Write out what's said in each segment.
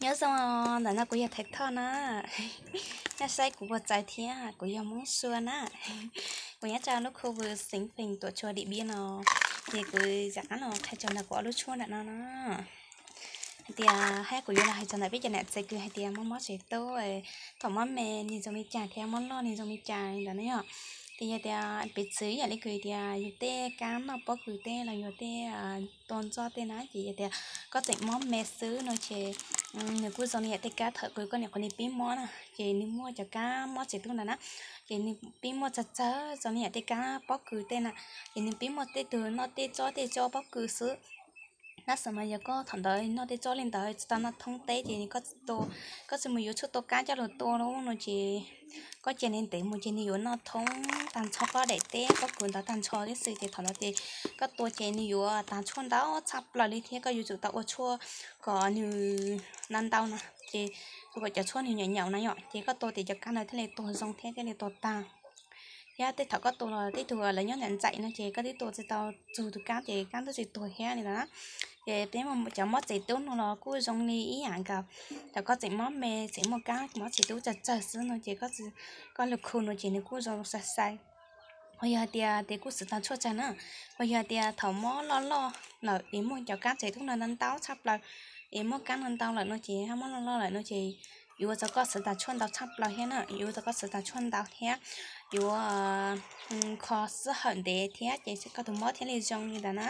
Nyob zoo, ntawm no kuv yog Thaiv Thoj na. Nyob saib kuv puas txawv thiab, kuv yog Hmoob Sua na. Kuv nyob rau lub khu vws Xeev Pees, Tuam Tsua, Dim Npiab no. Ces kuv rov qab los qhia txog ntawm kuv ob lub tshuaj ntawm no no hais tias, hais kuv yuav los hais txog ntawm peb cov niam txiv kws hais tias mob mob tsev tub, thaum mob me nws zoo li cas thiab mob loj nws zoo li cas ntawd no yom. Ces yog tias piv txwv yam li kws tias yus tej kab noj pob kws tej los yog tej tua ntxob tej na, ces yog tias koj tseem mob me xwb no ces nws kuj zoo li yam tej kab thaum kws koj niam qhuav ni pib mob na, ces nws muaj cov kab mob tsev tub ntawd na, ces nws pib muaj tsawg tsawg zoo li yam tej kab pob kws tej na, ces nws pib muaj tej tug noj tej tsob tej tsob pob kws xwb. Tab sis mas yog koj thaum ntawd noj tej tsob li ntawd tsis tau noj thoob teb ces nws koj tsis mus yuav tshuaj tua kab coj los tua no ces koj cia li ntev mus ces nws yuav noj thoob tag nrho koj daim teb pob kws ntawd tag nrho tib si ces thaum ntawd ces koj tua ces nws yuav tag tshuaj ntau tshaj plaws li thiab koj yuav tsum tau ua tshuaj kom nws ntau ntau na, ces ua kom cov tshuaj nws nyaum nyaum na yom, ces koj tua ces cov kab ntawd thiaj li tuag zoo thiab thiaj li tuag tag. Thiab tej thaum koj tua los tej tug lawv nyob ntawm ntxaim no ces koj twb tua tsis tau txug tus kab ces kab twb tsis tuag thiab li ntawd na. Ces peb cov mob tsev tub no los kuj zoo li ib yam nkaus, thaum koj tseem mob me tseem muaj kab mob tsev tub tsawg tsawg xwb no ces koj lug khu no ces nws kuj zoo sai sai. Ho yog hais tias tes kuj xwv tag tshuaj tsawg na, ho yog hais tias thaum mob loj loj lawm es muaj cov kab tsev tub no ntau ntau tshaj plaws, es muaj kab no ntau lawm no ces mob loj loj lawm no ces yuav ua rau koj xwv tag tshuaj ntau tshaj plaws thiab na, yuav ua rau koj xwv tag tshuaj ntau thiab yuav kho sij hawm ntev thiab ces koj tus mob thiaj li zoo li ntawd na.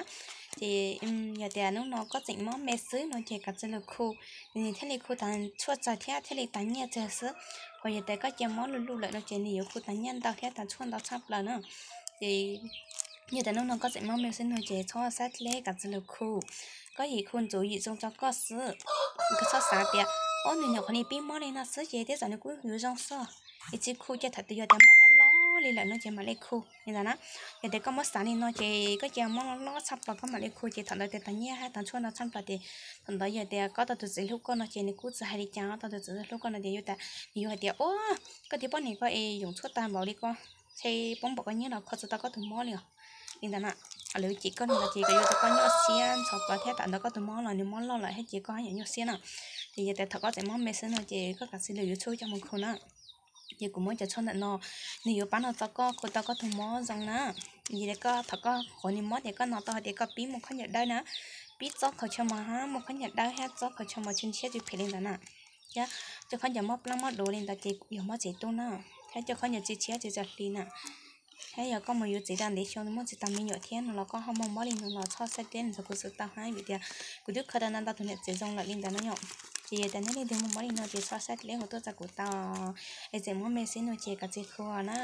Ces yog tias hnub no koj tseem mob me xwb no ces kav tsij lug khu, nws thiaj li khu tag tshuaj tsawg thiab thiaj li tag nyiaj tsawg xwb. Ho yog tias koj cia mob luj luj lawm no ces nws yuav khu tag nyiaj ntau thiab tag tshuaj ntau tshaj plaws na. Ces yog tias hnub no koj tseem mob me xwb no ces txhob xav dleb, kav tsij lug khu. Koj yim khu ntxuav yim zoo rau koj xwb. Koj txhob xav tias, ob, nws nyuam qhuav li pib mob li no xwb ces tej zaum nws kuj yuav zoo xwb, es tsis khu cia thaum twg yog tias mob loj loj li lawm no ces mam li khu li ntawd na. Yog tias koj muab xav li no ces koj cia mob loj loj tshaj plaws koj mam li khu ces thaum ntawd tes tag nyiaj hab tag tshuaj ntau tshaj plaws ces thaum ntawd yog tias koj tau tus txiv hlub koj no ces nws kuj tsis hais li cas, tau tus txiv hlub koj no ces yuav tas, nws yuav hais tias, ua, koj tus poj niam ko es yoom tshuaj tag npaum li ko, ntshe poob npaum koj nyiaj los kho tsis tau koj tus mob li os. Li ntawd na, lawv cem koj li ntawd ces koj yuav tau koj nyuaj siab ntxhov plawv thiab thaum ntawd koj tus mob los nws mob loj lawm thiab ces koj haj yam nyuaj siab na. Ces yog tias thaum koj tseem mob me xwb no ces koj kav tsij lug yuav tshuaj coj mus khu na. Ces kuv muab cov tshuaj ntawm no, nws yuav pab nrog tau koj khu tau koj tus mob zoo na. Yog tias koj thaum koj qhuav nws mob ces koj hnov tau hais tias koj pib muaj khaub ncaws dawb na, pib txob khaus chaw mos hab muaj khaub ncaws dawb thiab txob khaus chaw mos tshiab tshiab tsis phem li ntawd na. Thiab cov khaub ncaws mob plab mob duav li ntawd ces yog mob tsev tub na. Thiab cov khaub ncaws tsis tshiab tsis txom hli na. Thiab yog koj mus yuav txiv tau ntev xyoo muaj txiv tau me nyuam thiab no los koj ho muaj mob li no los txhob xav dleb, ntxuav kuv xwv tau hab vim tias kuv twb kho tau ntau ntau tus niam txiv zoo lawm li ntawd no yom. Ces yog tias nej leej twg muaj mob li no ces txhob xav dleb hu tuaj rau kuv tau. Es tseem mob me xwb no ces kav tsij khu na.